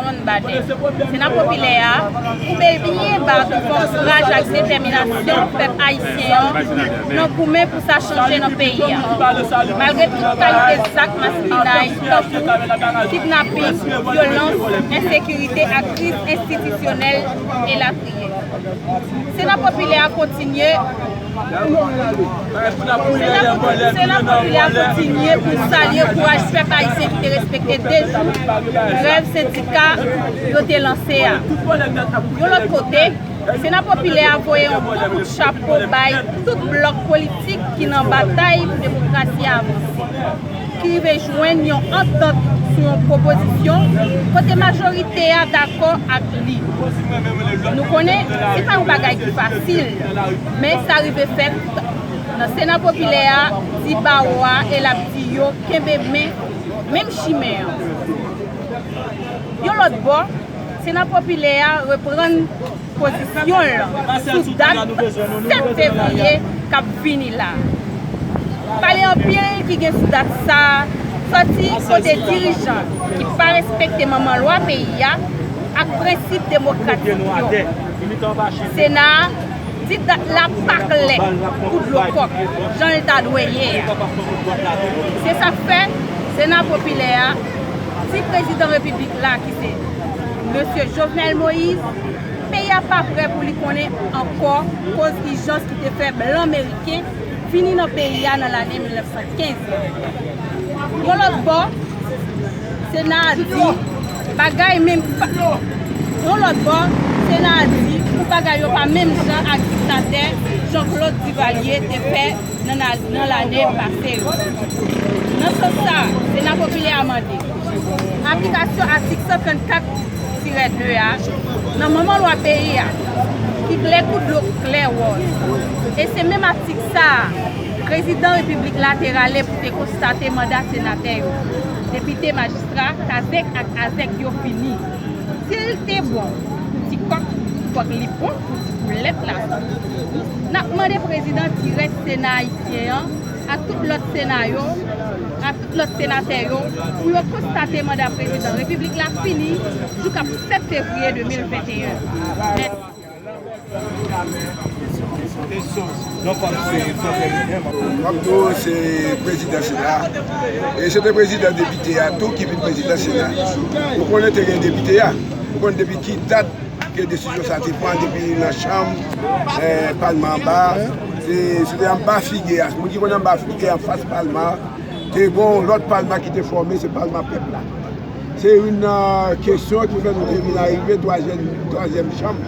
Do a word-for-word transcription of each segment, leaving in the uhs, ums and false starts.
John Baden. Sena Popilè a koube byen ba pou fè kouraj ak detèminasyon pèp ayisyen an nan goumen pou sa chanje nan peyi a. Malgre tout kalite zak maspinay, tankou kidnaping, vyolans, ensekirite ak kriz enstitisyonèl, elatriye. Sena Popilè a kontinye Sena Popilè a kontinye pou salye kouraj pèp ayisyen ki te respekte de jou grèv sendika yo te lanse a. Yon lòt kote, Sena Popilè a voye yon bon kout chapo bay tout blòk politik ki nan batay pou demokrasi a avanse, ki rive jwenn yon antant sou yon pwopozisyon kote majorite a dakò ak li. Nou konnen se pa yon bagay ki fasil, men sa rive fèt. Nan Sena Popilè a, di bawo a e l ap di yo kenbe men, menm chimen an. Yon lòt bò, Sena Popilè a reprann pozisyon l sou dat sèt fevriye k ap vini la. Pale anpil ki gen sou dat sa a sòti kote dirijan ki pa respekte manman lwa peyi a ak prensip demokratik yo. Sena a di dat la pa klè kou dlo kòk jan l ta dwe ye a. Se sa k fè Sena Popilè a di prezidan repiblik la ki se mesye Jovenel Moïse, peyi a pa prè pou li konnen ankò koz ijans ki te fè blan meriken vini nan peyi a nan lane mil nèf san kenz la. Yon lòt bò, Sena a di bagay menm pa, yon lòt bò, Sena a di pou bagay yo pa menm jan ak diktatè Jean Claude Duvalier te fè nan, nan lane pase yo. Nan sans sa a, Sena Popilè a mande aplikasyon atik san trannkat tirè de a nan manman lwa peyi a, ki klè kou dlo klè wòz. E se menm atik sa a, prezidan repiblik la te rale pou te konstate manda senatè yo, depite, majistra, kazèk ak azèk yo fini. Si l te bon pou ti kòk, fòk li bon pou ti poulèt la. N ap mande prezidan dirèk Sena ayisyen an ak tout lòt Sena yo, ak tout lòt senatè yo, pou yo konstate manda prezidan repiblik la fini jouk ap sèt fevriye de mil venteyen. Mèsi. W ap di w se prezidan Sena a. E se te prezidan depite a tou ki vin prezidan Sena a. Ou konnen te gen depite a. Ou konn depi ki dat ke desizyon sa te pran depi nan chanm palman anba a. Se te anba figi a. Moun ki konn anba figi a anfas palman an. Te gen yon lòt palman ki te fòme, se palman pèp la. Se youn nan kesyon ki fè nou te vin arive twazyèm, twazyèm chanm.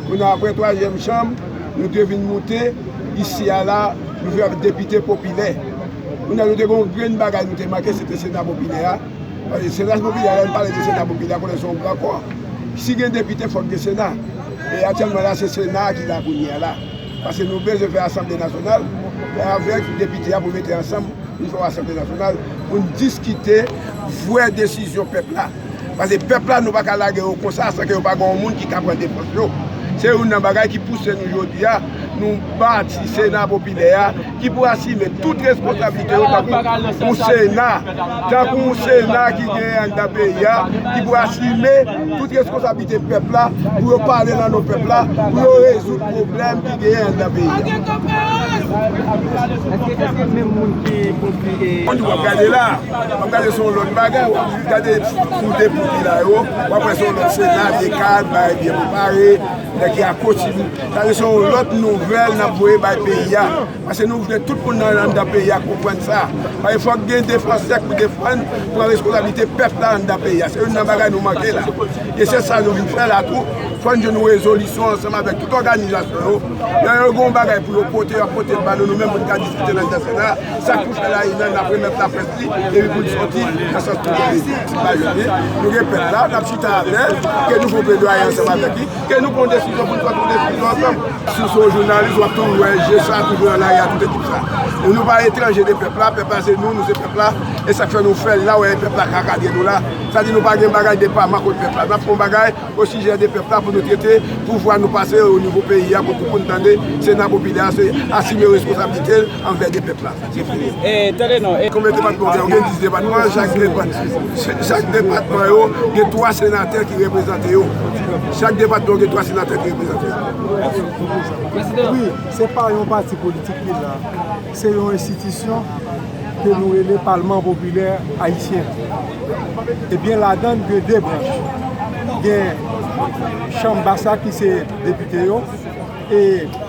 Kounye a, apre twazyèm chanm, nou te vin moute isi a la, nou vin ap depite popilè. Kounye a, nou te gen yon grenn bagay nou te manke, se te Sena popilè a. Paske Sena popilè a, lè n pale de Sena popilè a, konnen se yon gran kò. Si gen depite, fòk gen Sena. E aktyèlman la, se Sena a ki la kounye a la. Paske nou bezwen fè Asanble Nasyonal avèk depite a pou mete ansanm pou n fè yon Asanble Nasyonal pou n diskite vrè desizyon pèp la. Paske pèp la, nou pa ka lage yo konsa san ke yo pa gen yon moun ki ka pran defans yo. Se youn nan bagay ki pouse nou jodi a, nou bati Sena popilè a, ki pou asime tout responsablite yo tankou yon Sena, tankou yon Sena ki genyen anndan peyi a, ki pou asime tout responsablite pèp la, pou yo pale nan non pèp la, pou yo rezoud pwoblèm ki genyen anndan peyi a. Èske, èske menm moun ki kondui e. Kondui w ap gade la, w ap gade se yon lòt bagay, w ap gade pou de pou ki la yo, w ap wè se yon lòt Sena, dekad, bagay byen prepare, nèg ki akotid. Sa se yon lòt nouvèl n ap voye bay peyi a. Paske nou vle tout moun nan anndan peyi a konprann sa. Paske fòk gen defansè pou defann, pran responsablite pèp la anndan peyi a. Se youn nan bagay nou manke la. E se sa nou vin fè la tou. Fò n jwenn yon rezolisyon ansanm avèk tout òganizasyon yo. Lè yo gen yon bagay pou yo pote, y ap pote l ba nou, nou menm pou n ka diskite l anndan Sena. Sa k pou fè la, n ap remèt laprès li, epi pou l sòti nan sans nou vle. Ti bagay yo ye. Nou gen pèp la, n ap chita avè l, ke nou fè yon pledwaye ansanm avèk li, ke nou pran yon desizyon pou n pran yon desizyon ansanm. Si w se yon jounalis, Jounalism w ap toujou wè je sa, toujou nan lari a, tout ekip sa. E nou pa etranje de pèp la, pèp la se nou, nou se pèp la. E sa k fè nou fè l la, wè pèp la ka kadre nou la. Sa di nou pa gen bagay de pa makòt pèp la. N ap fè yon bagay o sijè de pèp la pou nou trete pouvwa nou pase o nivo peyi a pou tout moun tande Sena Popilè a se asime responsablite l anvè de pèp la. Se fini. E tande non. E konbyen depatman w gen? Ou gen dis depatman, chak depatman, chak depatman yo gen twa senatè ki reprezante yo. Chak depatman yo gen twa senatè ki reprezante yo. Wi, se pa yon pati politik ki la. Se yon enstitisyon ke nou rele Palman Popilè Ayisyen. Ebyen, ladan l gen de branch. Gen chanm bas la ki se depite yo, e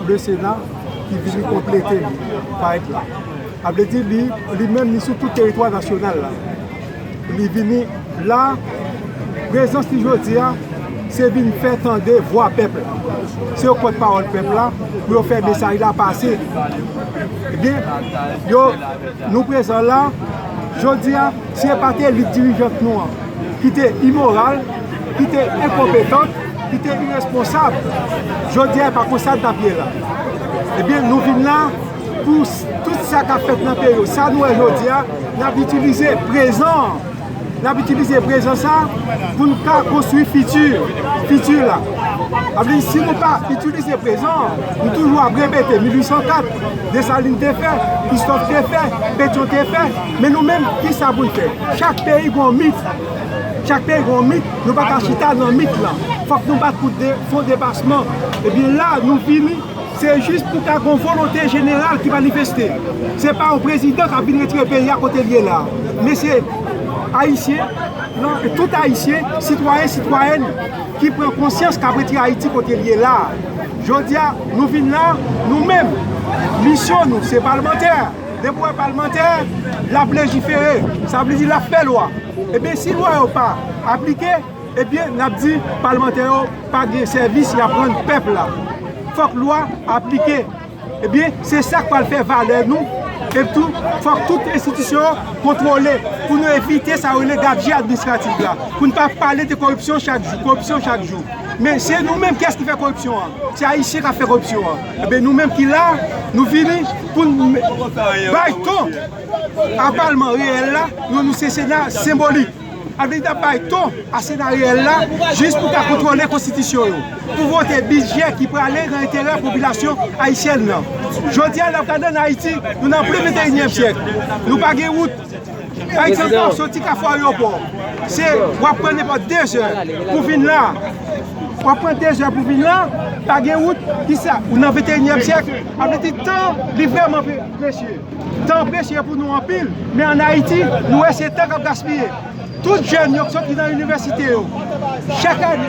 le Sena ki vini konplete li, parèt la. Sa vle di li, li menm li sou tout teritwa nasyonal la. Li vini la, prezans li jodi a, se vin fè tande vwa pèp la. Se yo pòtpawòl pèp la pou yo fè mesaj la pase. Ebyen, yo, nou prezan la, jodi a, si e pa te elit dirijant nou an, ki te imoral, ki te enkonpetant, ki te iresponsab, jodi a, e pa konsa n t ap ye la. Ebyen, nou vin la pou s- tout sa k ap fèt nan peyi yo. Sa nou wè jodi a, n ap itilize prezan an. N ap itilize prezan sa a pou n ka konstwi fiti, fiti la. Sa vle di, si nou pa itilize prezan an, nou toujou ap repete mil uit san kat, Desalin te fè, Kristòf te fè, Petyon te fè. Men nou menm, ki sa pou n fè? Chak peyi gen yon mit. Chak peyi gen yon mit. Nou pa ka chita nan mit lan. Fòk nou bat pou de, fon depasman. Ebyen la, nou vini, se jis pou ka gen yon volonte jeneral ki manifeste. Se pa yon prezidan k ap vin retire peyi a kote l ye la. Men se Ayisyen, non, tout Ayisyen, sitwayen, sitwayèn ki pran konsyans k ap retire Ayiti kote l ye la. Jodi a, nou vin la, nou menm, misyon nou, se palmantè. Depi w wè palmantè, l ap lejifere, sa vle di l ap fè lwa. Ebyen, si lwa yo pa aplike, ebyen, n ap di palmantè yo pa gen sèvis y ap rann pèp la. Fòk lwa aplike. Ebyen, se sa k pral fè valè nou. Epi tou, fòk tout enstitisyon yo kontwole pou nou evite sa yo rele gadje administratif la. Pou n pa pale de koripsyon chak jou, koripsyon chak jou. Men se nou menm, kiyès ki fè koripsyon an? Se Ayisyen k ap fè koripsyon an. Ebyen, nou menm ki la, nou vini pou n bay ton a palman reyèl la, nou, nou se Sena senbolik. Sa vle di n ap bay ton a Sena reyèl la, jis pou ka kontwole konstitisyon yo, pou vote bidjè ki prale nan enterè popilasyon ayisyèn nan. Jodi a, n ap gade ann Ayiti, nou nan plen venteyinyèm syèk. Nou pa gen wout. Pa egzanp, w ap soti Kafou Ayewopò, se, w ap pran nenpòt de zè pou vin la. W ap pran de zè pou vin la, pa gen wout, kisa? Ou nan venteyinyèm syèk, sa vle di tan li vrèman pre-, presye. Tan presye pou nou anpil, men ann Ayiti, nou wè se tan k ap gaspiye. Tout jèn yo k soti nan inivèsite yo, chak ane,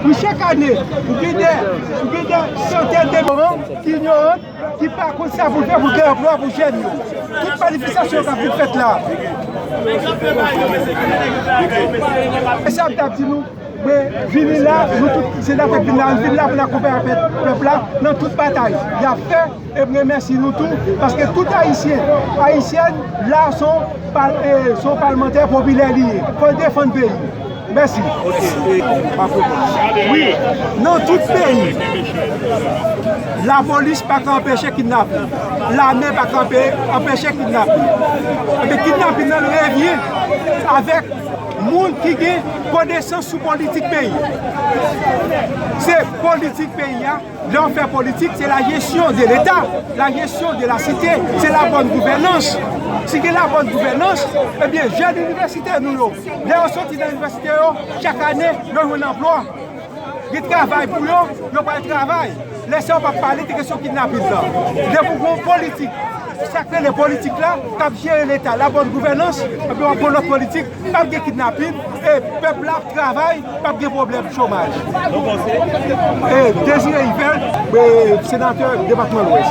wi, chak ane, ou gen de, ou gen de santèn de paran ki ignoran, ki pa konn sa pou l fè pou l gen anplwa pou jèn yo. Tout manifestasyon k ap vin fèt la. E sa m t ap di nou, men vini la, nou tout senatè k vin la, nou vin la pou n akonpanye pèp, pèp la nan tout batay y ap fè. E m remèsye nou tou, paske tout Ayisyen, Ayisyèn la, se yon pal-, e, se yon palmantè popilè li ye. Fò l defann peyi. Mèsi. Ok, e, pa pwoblèm. Wi, nan tout peyi, lapolis pa ka anpeche kidnapin. Lame pa ka anpe-, anpeche kidnapin. Ebyen, kidnapin nan revyen avèk moun ki gen konesans sou politik peyi. Se politik peyi a. Lè w fè politik, se la gestion de l'État, la gestion de la cité, se la bonne gouvernance. Si gen la bonne gouvernance, ebyen, jèn inivèsitè nou yo, lè yo soti nan inivèsite yo, chak ane, yo jwenn anplwa. Gen travay pou yo, yo pral travay. Lè sa yo p ap pale de kesyon kidnapin nan. Depi w gen yon politik, sa k rele politik la, k ap jere Leta, la bonne gouvernance, epi w ap gen lòt politik, p ap gen kidnapin, e pèp la ap travay, p ap gen pwoblèm chomaj. E Désiré Yvel, e, senatè depatman Lwès.